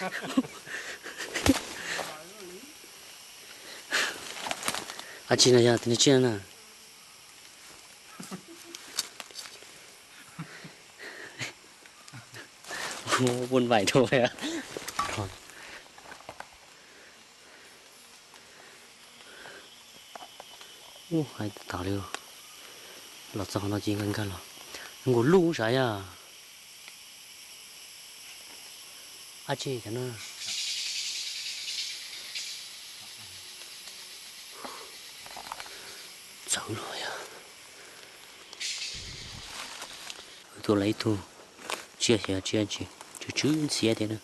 Ab tsi no yog tus niag tsiaj na. Vuj vais rau. Ub, hais tas li, los txog qhov no ces nkag nkag los. Nkaus luj sav yog. Ab tsi cov no. Txawv los yog. Tua lawv ib tug tsiaj xyov tsiaj tsi, tsw tsw ntxhiab thiab na.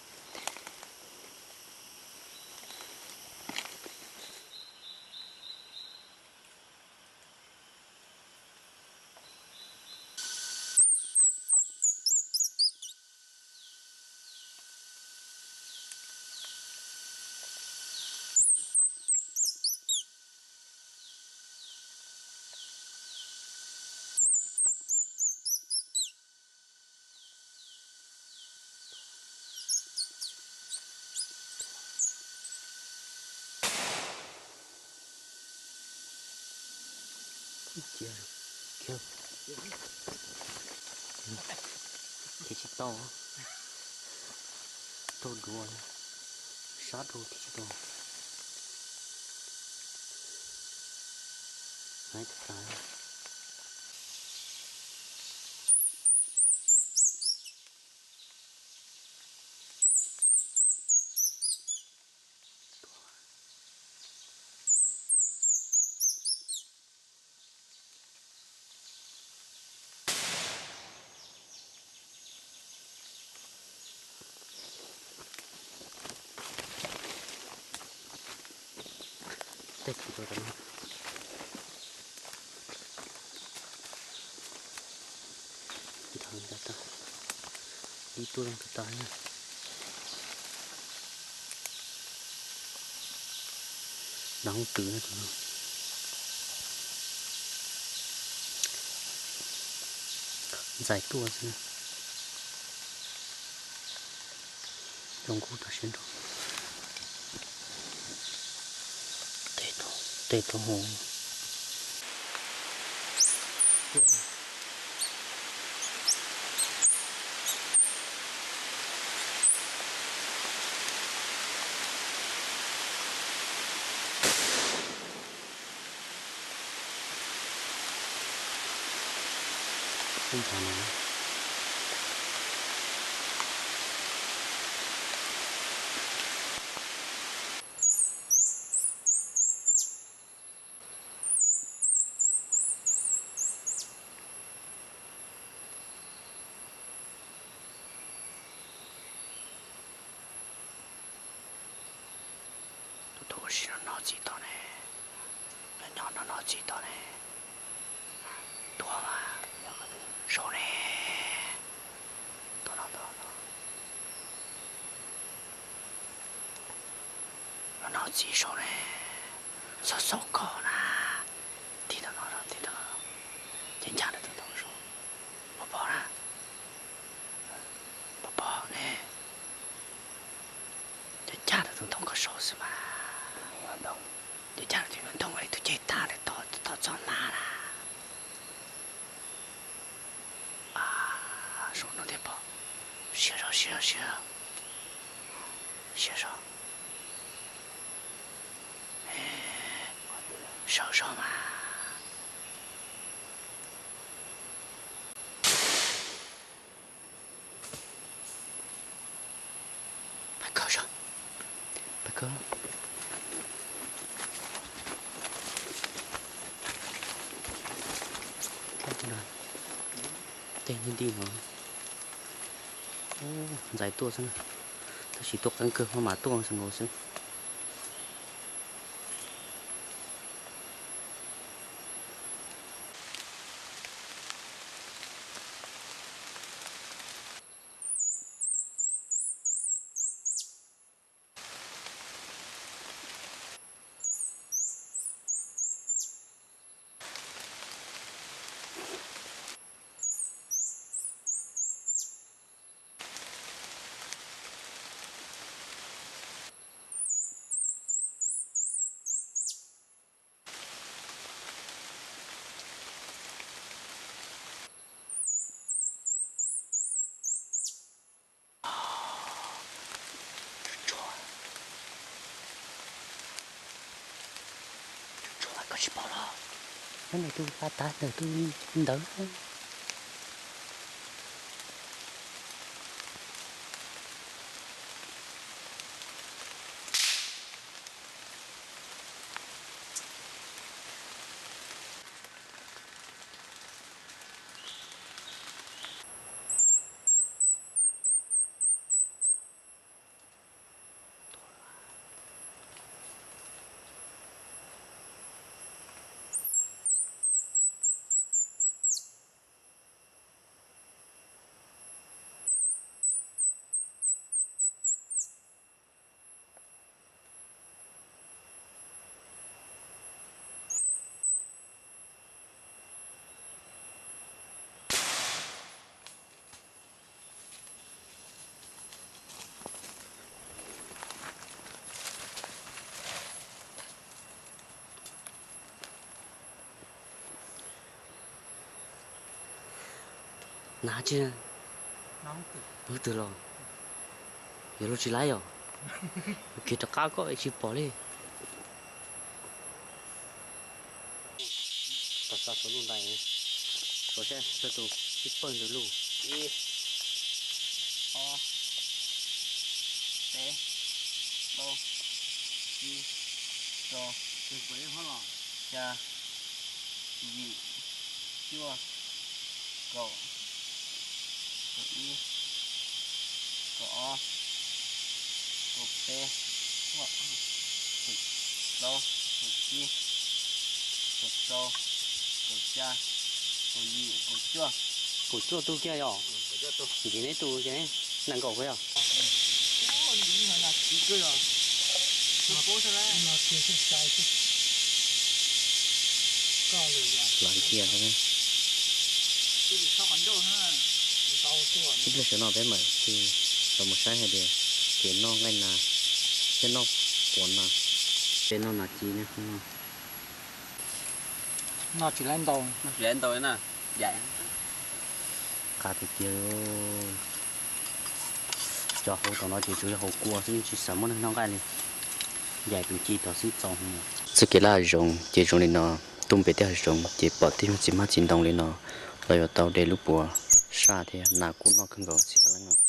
Cia, cia. Thiab tsis tau, tau duav, sab rau thiab tsis tau. Nai tas tas. Tej tsis tau tas no. Ntawd tas tas, ib tuaj leej tas tas na. Nag hoob twm na tus no. Ntxais tuaj xwb na. Zoo nkauj tas siab nrho. Tej tug hov. Tus thoob ua si no noj txiv tau ne, noj noj noj txiv tau ne, tuag mas, sau ne, tuag no tuag no, noj noj txiv sau ne, xauj xauj koj na, tig tau no, tig tau, ceeb ncaj rau tus thoob sau, pov pov na, pov pov ne. Cov caj rau tus ntoo koj saud xwb mas. Cov caj rau tus ntoo li tus ceg tag rau tom txog hma na. Saum no thiaj pom. Siab zog siab zog siab zog. Siab zog. Sawv zog mas. Pab kawg zog, pab kawg. Tej nti nti no ntxais tuaj xwb na, tab sis tuaj qeeb kawg maj mam tuaj zoo nkaus xwb. Tsis pom los, nyob ntawm tus pas tav ntawm tus ntawd. Nav tsi, hwv twg los? Yog luag tsis laib os. Ua kiag rov qab koj tsis pom li. Tau xa saum lub ntais, saib tus ib pawg ntawd lub. Ib, ob, peb, plaub, tsib, rau, xya, yim, cuaj, kaum, kaum ib, kaum ob, kaum peb, kaum plaub, kaum tsib, kaum rau, kaum xya, kaum yim, kaum cuaj. Kaum cuaj tug kiag yog? Ntxiv neb tus ces nees nkaum kiag yog? Lawv tias ib pliag sawv no peb mam li los mus saib hais tias kev noj nqaij nas thiab noj quav nas, peb noj nas ci ne. Noj tsis laib ntau, noj tsis laib ntau na, yaim. Qab tiag tiag. Cov hauv tom no ces tsuas yog hauv kua xwb, tsis xav muab noj nqaij li. Yaim tus ci tod xwb txaus. Txoj kev laj hav zoov ces zoo li no, tuaj npem tej hav zoov ces pom tej nyuag txiv hmab txiv ntoo li no los yuav tau de lub puav saj thiab, nas kuj noj kawg nkaus txiv paj leeb no.